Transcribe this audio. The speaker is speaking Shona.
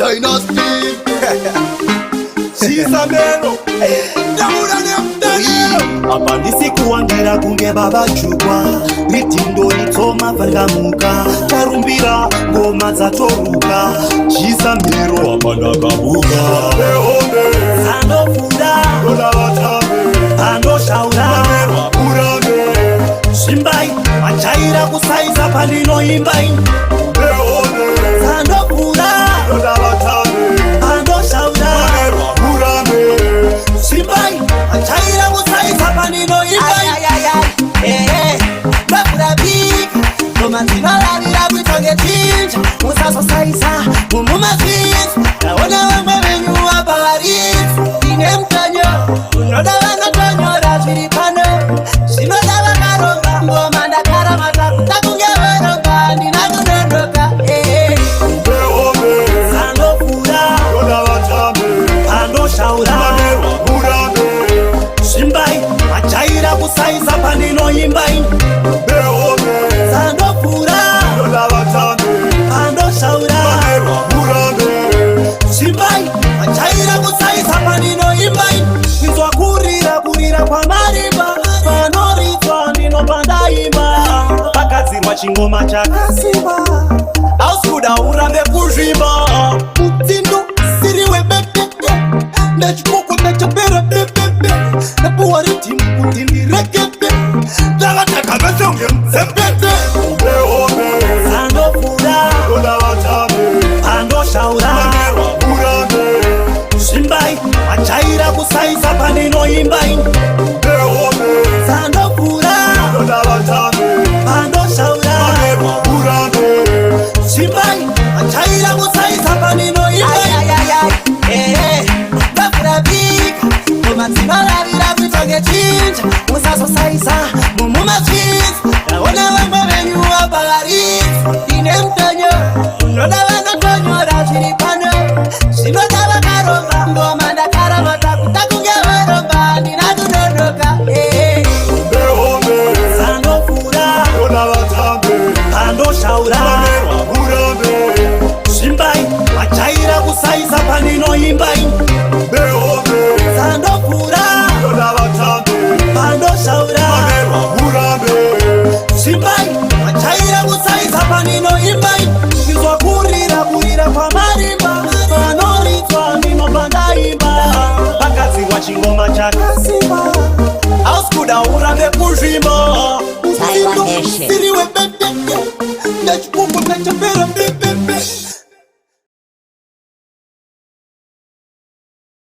Dynasty. Chisamero. Ndabuda nemutendero. Apa ndisi kuwangira kunge baba jukwa, ridhindo ritsoma vangamuka, tarumbira ngoma dzatoruka, chisamero apa ndakabuka. Ehombe. Anopfuura. Toda vatambe. Anoshaura. Mamerwa urambe. Zvimbai vajaira kusaisa pandinoimba. Ehombe. Anopfuura. Toda vatambe. Anoshaura. Mamerwa urambe. Zvimbai vajaira kusaisa pandinoimba. Ndavhura bika ngoma dzinoravira kuitonge chinja, musazosaisa mumumazvinzi. Ndaona vamwe venyu vaparidzi ine mutonyo unoda vanotonyora zviri pano zvinoda vakaronga ngoma. Ndakaramata kuta kunge varonga, ndina kunonoka eh. Ehombe. Anopfuura. Toda vatambe. Anoshaura. Mamerwa urambe. Zvimbai vajaira kusaisa pandinoimba. Ehombe. Anopfuura. Toda vatambe. Anoshaura. Mamerwa urambe. Zvimbai vajaira kusaisa pandinoimba. Inzwa kurira kurira kwamarimba panoridzwa, ndinobva ndaimba. Pagadzirwa chingoma chakasimba, hausi urambe kuzvimba. Mutsindo siri webebebe, ndechipoko ndechapera bebebe, ndapuwa ridhimu kuti ndirekete, ndakataka vese kunge mudzepete. Ehombe. Anopfuura. Toda vatambe. Anoshaura. Mamerwa urambe. Zvimbai vajaira kusaisa pandinoimba. Ehombe. Anopfuura. Toda vatambe. Anoshaura. Mamerwa urambe. Zvimbai vajaira kusaisa pandinoimba. Ndavhura bika ngoma dzinoravira kuitonge chinja, musazosaisa mumumazvinzi. Ndaona vamwe venyu vaparidzi ine mutonyo unoda vanotonyora zviri pano zvinoda vakaronga ngoma. Ndakaramata kuta kunge varonga, ndina kunonoka eh. Ehombe. Anopfuura. Toda vatambe. Anoshaura. Mamerwa urambe. Zvimbai vajaira kusaisa pandinoimba. Ehombe. Anopfuura. Toda vatambe. Anoshaura. Mamerwa urambe. Zvimbai vajaira kusaisa pandinoimba. Inzwa kurira kurira kwamarimba panoridzwa, ndinobva ndaimba. Pagadzirwa chingoma chakasimba, hausi kuda urambe kuzvimba. Mutsindo siri webebebe, ndechipoko ndechapera bebebe.